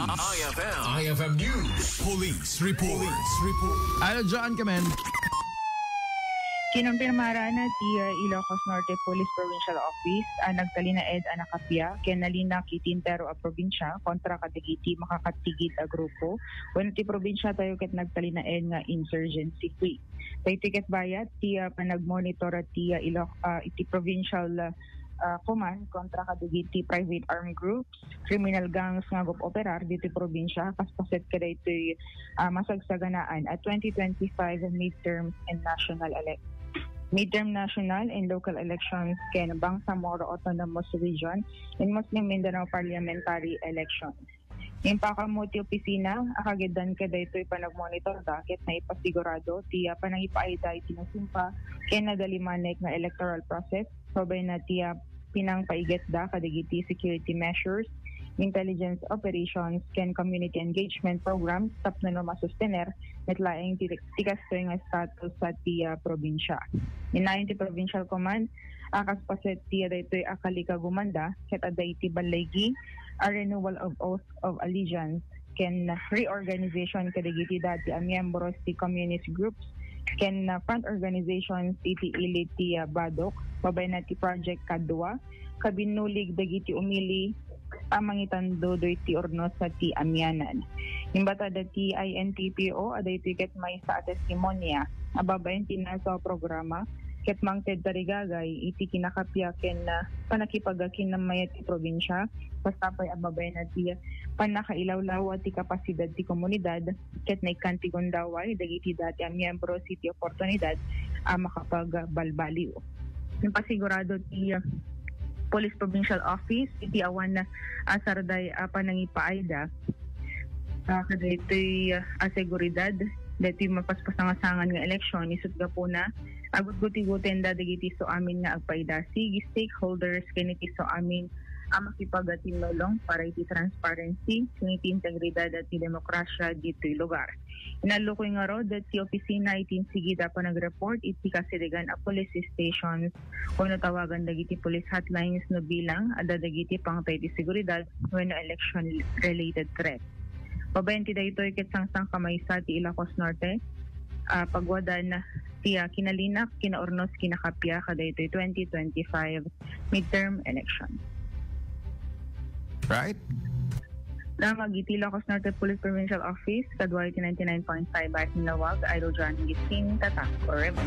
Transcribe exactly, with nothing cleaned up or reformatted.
I F M. I F M News. Police report. Police report. Idol John Kamen. Kinumpirmara na ti, uh, Ilocos Norte Police Provincial Office a nagtalinaed a nakappia ken nalinak iti entero a probinsya kontra kadagiti makakatigid a grupo wenno ti probinsiatayo ket nagtalinaed nga insurgency free. Daytoy ket bayat ti, uh, panagmonitor ti, uh, Iloc-, uh, iti provincial, uh, uh, command kontra kadagiti private armed groups, criminal gangs nga agopoperar ditoy probinsya, kas paset kadaytoy, ah, masagsaganaan a twenty twenty-five midterm and national elec-, midterm national and local elections ken Bangsamoro Autonomous Region and Muslim Mindanao Parliamentary Elections. Impakamo ti opisina a kagiddan kadaytoy panagmonitor da ket naipasigurado ti, ah, panangipaayda iti nasumpa ken nadalimanek nga electoral process, babaen na ti, ah, pinangpaigetda kadagiti security measures, intelligence operations, ken community engagement programs tapno no masustener met laeng ti, ti kastoy nga status sa ti, ah, probinsya. Inayon ti Provincial Command, a kas paset ti daytoy a kalikagumanda ket adda iti balligi a renewal of oath of allegiance ken reorganization kadagiti dati a miyembros ti communist groups ken, uh, front organizations iti ili ti, uh, BADOK, babaen na ti Project Kadua, kabinnulig dagiti umili a mangitandudoy ti urnos ti amianan. Imbata dati I N T P O, adaytoy ket maysa a testimonia a babaen ti nasa a programa ket mangted tarigagay iti kinakappia ken, ah, pannakipagakinammayat ti probinsya, basta pay a babaen ti pannakailawlawa ti kapasidad ti komunidad ket naikkan ti gundaway dagiti dati a miyembro iti oportunidad a makapagbalbaliw. Impasigurado ti, ah, Police Provincial Office iti awan a sarday a panangipaayda, ah, kadaytoy, ah, a seguridad, daytoy mapaspasangasangan nga eleksyon, isut' gapuna, agutgutigutenda dagiti suamin nga agpaida. Sige, stakeholders, ken iti suamin a makipagatinnulong para iti transparency, ken iti integridad ti demokrasya ditoy lugar. Inallukoy ngarud ti opisina iti insigida a panagreport iti kasidigan a police stations wenno tawagan dagiti police hotlines no bilang adda dagiti pangtay ti seguridad wenno election-related threat. Babaen ti daytoy ket sangsangkamaysa ti Ilocos Norte, ah, pagwadan ti, ah, kinalinak, kinaurnos, kinakappia kadaytoy twenty twenty-five midterm election. Right? Damag iti Ilocos Norte Police Provincial Office, kadua iti ninety-nine point five Basin Lawag, Idol John Gising, Tatak, forever.